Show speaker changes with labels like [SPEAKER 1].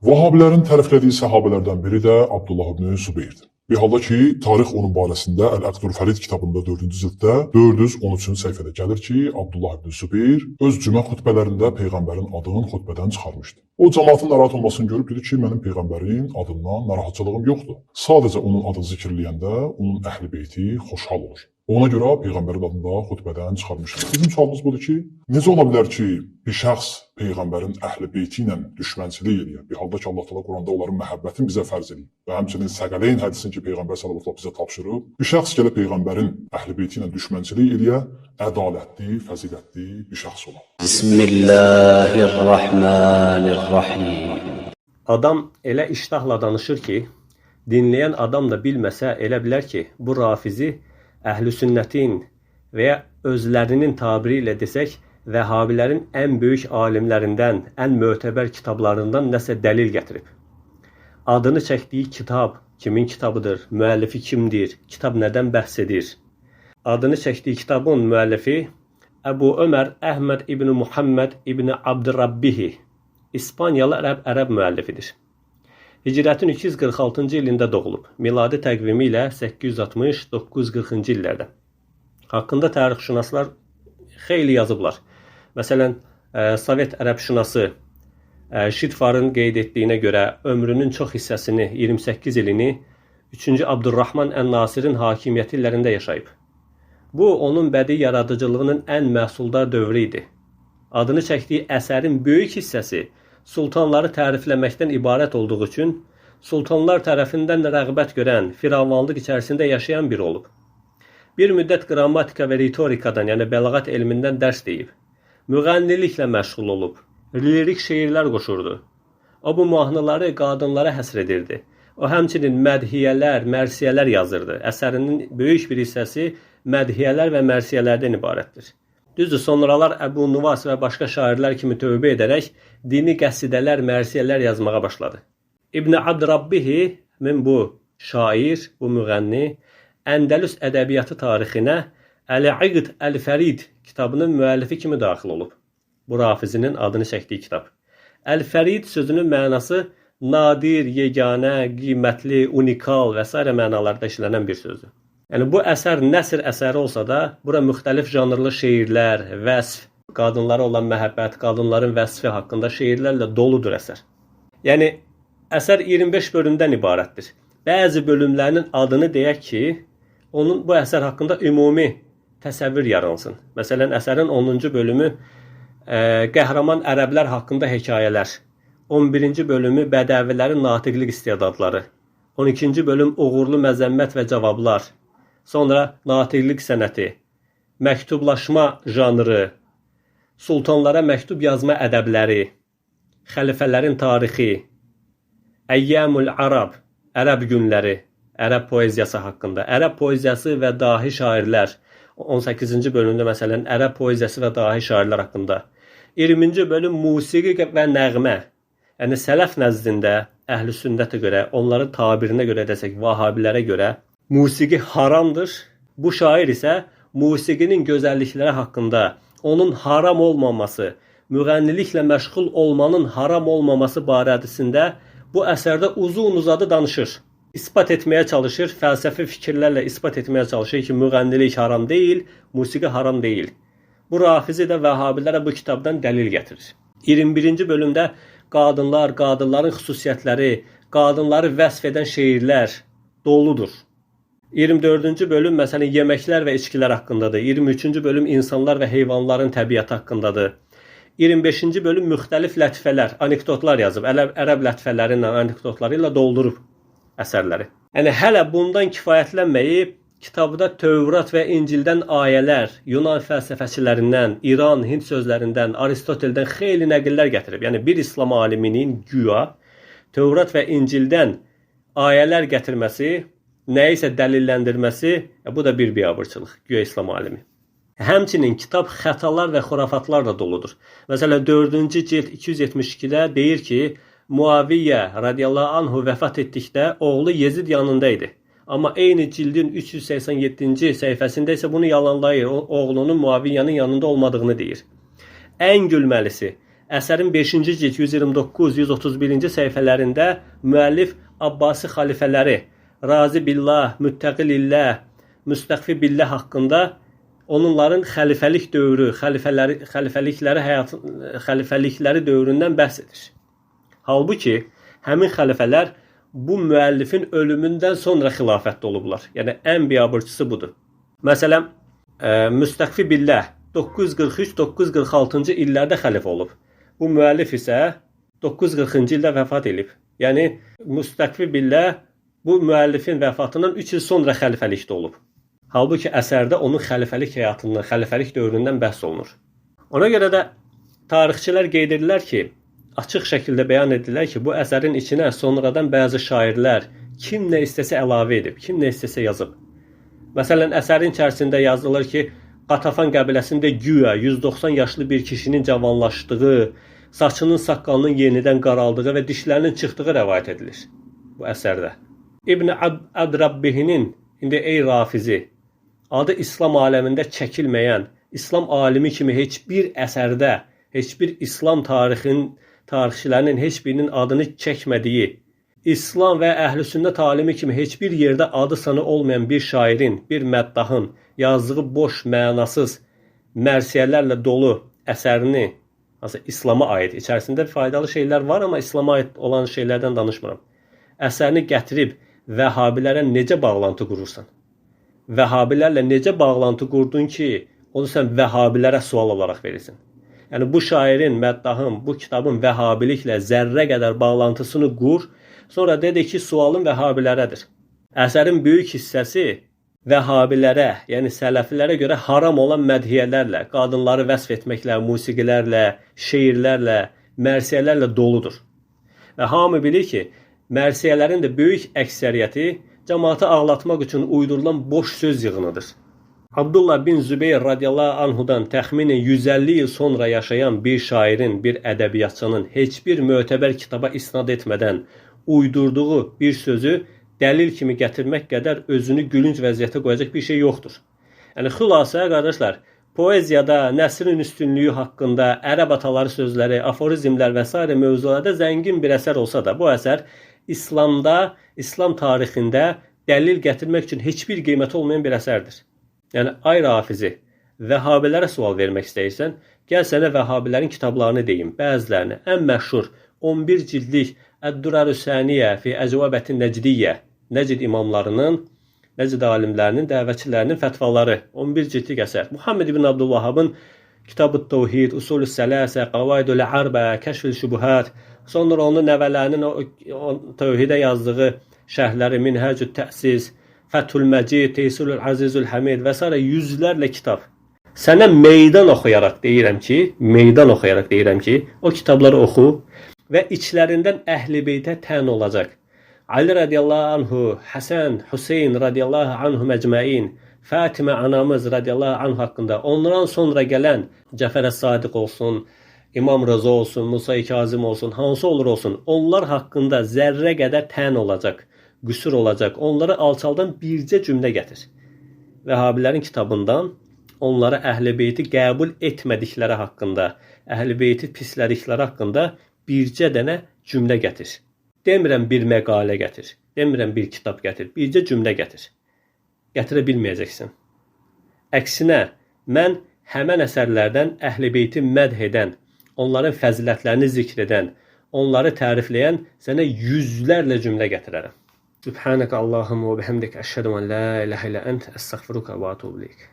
[SPEAKER 1] Vahabilərin təriflədiyi səhabələrdən biri də Abdullah ibn Zübeyrdir. Bir halda ki, tarix onun barəsində Əl-Əqdül Fərid kitabında 4-cü cilddə 413-cü səhifədə gəlir ki, Abdullah ibn Zübeyir öz cümə xutbələrində peyğəmbərin adını xutbədən çıxarmışdı. O cəmaatın narahat olmasını görüb dedi ki, mənim peyğəmbərin adından narahatçılığım yoxdur. Sadəcə onun adını zikr eləyəndə onun əhl-i beyti xoşhal olur. Ona görə peyğəmbərin adını da xutbədən çıxarmışam. Bizim sualımız budur ki, necə ola bilər ki, bir şəxs peyğəmbərin əhl-i beyti ilə düşmənçilik eləyər? Bir halda ki, Allah Taala Quranda onların məhəbbətini bizə fərz eləyib və həmçinin Səqələyn hədisini ki, peyğəmbər sallallahu əleyhi və səlləm bizə tapşırıb. Bir şəxs gələ peyğəmbərin əhl-i beyti ilə düşmənçilik eləyə, ədalətli, fəzilətli bir şəxs olar.
[SPEAKER 2] Bismillahirrahmanirrahim.
[SPEAKER 3] Adam elə iştahla danışır ki, dinləyən adam da bilməsə elə bilər ki, bu rafizi əhl-i sünnətin və ya özlərinin tabiri ilə desək, Vəhabilərin ən böyük alimlərindən, ən mötəbər kitablarından nəsə dəlil gətirib. Adını çəkdiyi kitab kimin kitabıdır, müəllifi kimdir, kitab nədən bəhs edir? Adını çəkdiyi kitabın müəllifi Əbu Ömər Əhməd ibn Muhammed ibn Abdurrabbihi, İspaniyalı ərəb müəllifidir. Hicrətin 246-cı ilində doğulub. Miladi təqvimi ilə 860-940-cı illərdə. Haqqında tarixşünaslar xeyli yazıblar. Məsələn, Sovet ərəbşünası Şidfarın qeyd etdiyinə görə ömrünün çox hissəsini, 28 ilini 3-cü Abdurrahman ən-Nasirin hakimiyyəti illərində yaşayıb. Bu, onun bədii yaradıcılığının ən məhsuldar dövrü idi. Adını çəkdiyi əsərin böyük hissəsi sultanları tərifləməkdən ibarət olduğu üçün sultanlar tərəfindən rəğbət görən, firavanlıq içərisində yaşayan biri olub. Bir müddət qrammatika və ritorikadan, yəni bəlağət elmindən dərs deyib. Müğənniliklə məşğul olub. Lirik şeirlər qoşurdu. O bu mahnıları qadınlara həsr edirdi. O həmçinin mədhiyələr, mərsiyələr yazırdı. Əsərinin böyük bir hissəsi mədhiyələr və mərsiyələrdən ibarətdir. Düzdür, sonralar Əbu Nuvas və başqa şairlər kimi tövbə edərək dini qəsidələr, mərsiyələr yazmağa başladı. İbn Abdurrabbihi min bu şair, bu müğənni Əndəlüs ədəbiyyatı tarixinə Əl-İqd Əl-Fərid kitabının müəllifi kimi daxil olub. Bu rafizinin adını çəkdiyi kitab. Əl-Fərid sözünün mənası nadir, yeganə, qiymətli, unikal və sairə mənalarda işlənən bir sözdür. Yəni bu əsər nəsr əsəri olsa da, bura müxtəlif janrlı şeirlər, vəsf, qadınlara olan məhəbbət, qadınların vəsfi haqqında şeirlərlə doludur əsər. Yəni əsər 25 bölümdən ibarətdir. Bəzi bölümlərinin adını deyək ki, onun bu əsər haqqında ümumi təsəvvür yaransın. Məsələn, əsərin 10-cu bölümü qəhrəman ərəblər haqqında hekayələr. 11-ci bölümü bədəvilərin natiqlik istedadları. 12-ci bölüm uğurlu məzəmmət və cavablar. Sonra natiqlik sənəti, məktublaşma janrı, sultanlara məktub yazma ədəbləri, xəlifələrin tarixi, Əyyamul Ərəb, ərəb günləri, ərəb poeziyası haqqında, ərəb poeziyası və dahi şairlər. 18-ci bölümdə məsələn ərəb poeziyası və dahi şairlər haqqında. 20-ci bölüm musiqi və nəğmə. Yəni sələf nəzdində əhl-i sünnətə görə, onların tabirinə görə desək, vahabilərə görə musiqi haramdır. Bu şair isə musiqinin gözəllikləri haqqında, onun haram olmaması, müğənniliklə məşğul olmanın haram olmaması barəsində bu əsərdə uzun-uzadı danışır. İsbat etməyə çalışır, fəlsəfi fikirlərlə isbat etməyə çalışır ki, müğənnilik haram deyil, musiqi haram deyil. Bu rafizi də vəhabilərə bu kitabdan dəlil gətirir. 21-ci bölümdə qadınlar, qadınların xüsusiyyətləri, qadınları vəsf edən şeirlər doludur. 24-cü bölüm məsələn yeməklər və içkilər haqqındadır. 23-cü bölüm insanlar və heyvanların təbiəti haqqındadır. 25-ci bölüm müxtəlif lətifələr, anekdotlar yazıb. Ərəb lətifələri ilə, anekdotları ilə doldurub əsərləri. Yəni hələ bundan kifayətlənməyib, kitabda Tövrat və İncildən ayələr, Yunan fəlsəfəçilərindən, İran, Hind sözlərindən, Aristoteldən xeyli nəqillər gətirib. Yəni bir İslam aliminin güya Tövrat və İncildən ayələr gətirməsi, nəyisə dəlilləndirməsi, bu da bir biabırçılıq, güya İslam alimi. Həmçinin kitab xətalar və xurafatlarla doludur. Məsələn, 4-cü cild 272-də deyir ki, Muaviyyə radiyallahu anhu vəfat etdikdə oğlu Yezid yanında idi. Amma eyni cildin 387-ci səhifəsində isə bunu yalanlayır. O, oğlunun Muaviyyənin yanında olmadığını deyir. Ən gülməlisi, Əsərin 5-ci cild 129-131-ci səhifələrində müəllif Abbasi xalifələri Razi billah, Müttəqi lillah, Müstəxfi billah haqqında onların xəlifəlik dövrü, xəlifələri, xəlifəlikləri həyatı, xəlifəlikləri dövründən bəhs edir. Halbuki həmin xəlifələr bu müəllifin ölümündən sonra xilafətdə olublar. Yəni ən biabırçısı budur. Məsələn, Müstəxfi billah 943-946-cı illərdə xəlifə olub. Bu müəllif isə 940-cı ildə vəfat edib. Yəni Müstəxfi billah bu müəllifin vəfatından 3 il sonra xəlifəlikdə olub. Halbuki əsərdə onun xəlifəlik həyatından, xəlifəlik dövründən bəhs olunur. Ona görə də tarixçilər qeyd edirlər ki, açıq şəkildə bəyan edirlər ki, bu əsərin içinə sonradan bəzi şairlər kim nə istəsə əlavə edib, kim nə istəsə yazıb. Məsələn, əsərin içərisində yazılır ki, Qatafan qəbiləsində güya 190 yaşlı bir kişinin cavanlaşdığı, saçının, saqqalının yenidən qaraldığı və dişlərinin çıxdığı rəvayət edilir bu əsərdə. İbn Ədrabbihinin indi ey Rafizi, adı İslam aləmində çəkilməyən, İslam alimi kimi heç bir əsərdə, heç bir İslam tarixinin tarixçilərinin heç birinin adını çəkmədiyi, İslam və əhl-i sünnət alimi kimi heç bir yerdə adı sanı olmayan bir şairin, bir məddahın yazdığı boş, mənasız mərsiyələrlə dolu əsərini, hansı İslama aid, içərisində faydalı şeylər var, amma İslama aid olan şeylərdən danışmıram. Əsərini gətirib Vəhabilərə necə bağlantı qurursan? Vəhabilərlə necə bağlantı qurdun ki, onu sən Vəhabilərə sual olaraq verirsən? Yəni bu şairin, məddahın, bu kitabın Vəhabiliklə zərrə qədər bağlantısını qur, sonra dedi ki, sualın Vəhabilərədir. Əsərin böyük hissəsi Vəhabilərə, yəni sələfilərə görə haram olan mədhiyələrlə, qadınları vəsf etməklə, musiqilərlə, şeirlərlə, mərsiyələrlə doludur. Və hamı bilir ki, mərsiyələrin də böyük əksəriyyəti cəmaatı ağlatmaq üçün uydurulan boş söz yığınıdır. Abdullah bin Zübeyir radiyallahu anhudan təxminən 150 il sonra yaşayan bir şairin, bir ədəbiyyatçının heç bir mötəbər kitaba isnad etmədən uydurduğu bir sözü dəlil kimi gətirmək qədər özünü gülünc vəziyyətə qoyacaq bir şey yoxdur. Yəni xülasə qardaşlar, poeziyada nəsrin üstünlüyü haqqında ərəb ataları sözləri, aforizmlər və sairə mövzularda zəngin bir əsər olsa da, bu əsər İslamda, İslam tarixində dəlil gətirmək üçün heç bir qiyməti olmayan bir əsərdir. Yəni ay Rafizi, Vəhabilərə sual vermək istəyirsən, gəl sənə Vəhabilərin kitablarını deyim, bəzilərini. Ən məşhur 11 cildlik Əd-Durarü Səniyyə fi Əcvabətin Nəcdiyyə, Nəcd imamlarının, Nəcd alimlərinin, dəvətçilərinin fətvaları 11 cildlik əsər. Muhammed ibn Abdülvahhabın Kitab-ı Təvhid, Usulü Sələsə, Qavaidül Ərbə, Kəşfül Şübuhət, sonra onun nəvələrinin o tövhidə yazdığı şərhləri Minhəcü Təsis, Fəthül Məcid, Teysirül Əzizül Həmid və sairə yüzlərlə kitab. Sənə meydan oxuyaraq deyirəm ki, meydan oxuyaraq deyirəm ki, o kitabları oxu və içlərindən Əhl-i Beytə tən olacaq. Ali radiyallahu anhu, Həsən, Hüseyn radiyallahu anhu məcməin, Fatimə anamız radiyallahu anhu haqqında, ondan sonra gələn Cəfər Sadiq olsun, İmam Rıza olsun, Musa Kazım olsun, hansı olur olsun, onlar haqqında zərrə qədər tən olacaq, qüsur olacaq. Onları alçaldan bircə cümlə gətir. Vəhabilərin kitabından onlara Əhl-i Beyti qəbul etmədikləri haqqında, Əhl-i Beyti pislədikləri haqqında bircə dənə cümlə gətir. Demirəm bir məqalə gətir, demirəm bir kitab gətir, bircə cümlə gətir. Gətirə bilməyəcəksən. Əksinə, mən həmən əsərlərdən Əhl-i Beyti mədh edən, onların fəzilətlərini zikr edən, onları tərifləyən sənə yüzlərlə cümlə gətirərəm. Sübhanəkə Allahumma və bihamdik əşhədu en la ilahe illə ent əstəğfiruka və etûbü ileyk.